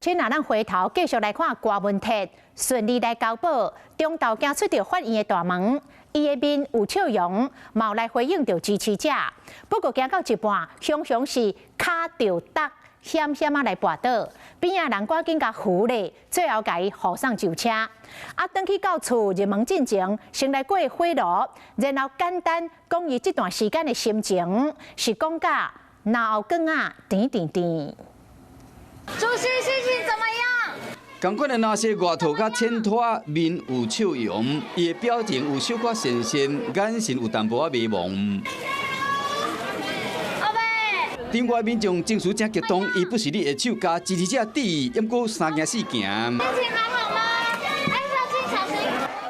請若咱回頭繼續來看柯文哲順利來交保，中晝行出著法院的大門，伊的面有笑容，嘛有來回應著支持者。不過行到一半，雄雄是跤著觸，險險仔來跋倒，邊仔人趕緊共扶咧，最後共伊護送上車。啊，轉去到厝入門進前，先來過火爐，然後簡單講伊這段時間的心情，是講甲腦後梗仔甜甜甜。主席心情怎麼樣？仝款的藍色外套佮淺拖，面有笑容，伊的表情有小可神仙，眼神有淡薄仔迷茫。阿伯，中外民眾情緒誠激動，伊不時咧下手共支持者致意，毋過三驚四驚。心情還好嗎？哎，小心小心！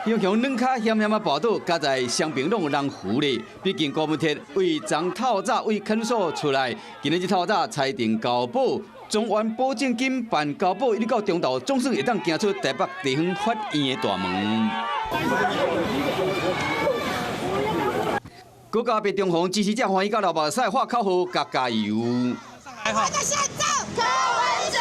雄雄兩跤險險仔跋倒，佳哉雙爿攏有人扶咧。畢竟柯文哲為昨透早為看守所出來，今仔日透早裁定交保。狀元保證金辦交保，一直到中晝，總算會當行出台北地方法院的大門。閣加白中紅支持者歡喜到流目屎，喊口號，共加油。柯文哲。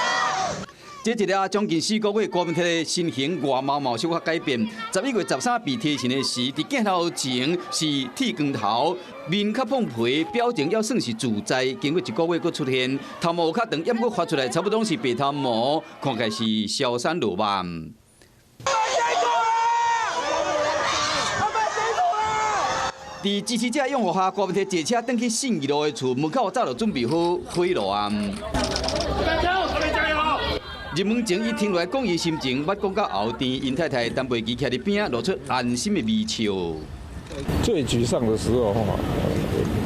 這一個將近4個月，柯文哲的身形外貌嘛有小可改變。11月13被提審的時，佇鏡頭前是剃光頭，面較胖皮，表情猶算是自在。經過一個月閣出現，頭毛有較長，猶閣發出來，差不多是白頭毛，看起來是消散落目。阿伯辛苦啦！佇支持者擁護下，柯文哲坐車轉去信義路的厝門口，早就準備好火爐啊！加油！我們加油！入門前，伊停落來講伊心情，捌講甲喉甜，𪜶太太陳佩琪徛佇邊仔，露出安心的微笑。最沮喪的時候，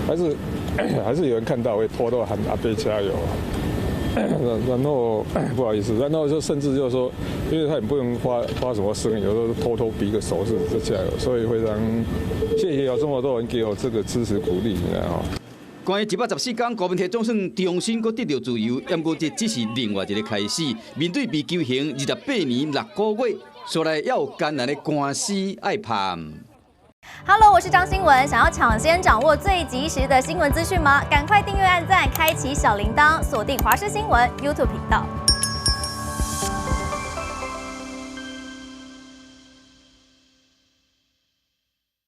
還是有人看到會偷偷喊阿伯加油。然後不好意思，然後就甚至就是說，因為他也不用發什麼聲，有時候偷偷比個手勢就加油，所以非常謝謝有這麼多人給我這個支持鼓勵，你知道嗎？關114天，柯文哲總算重新閣得著自由，毋過這只是另外一個開始。面對被求刑28年6個月，煞來猶有艱難的官司愛拍。 Hello，我是張新聞，想要搶先掌握最及時的新聞資訊嗎？趕快訂閱、按讚、開啟小鈴鐺，鎖定華視新聞 YouTube 頻道。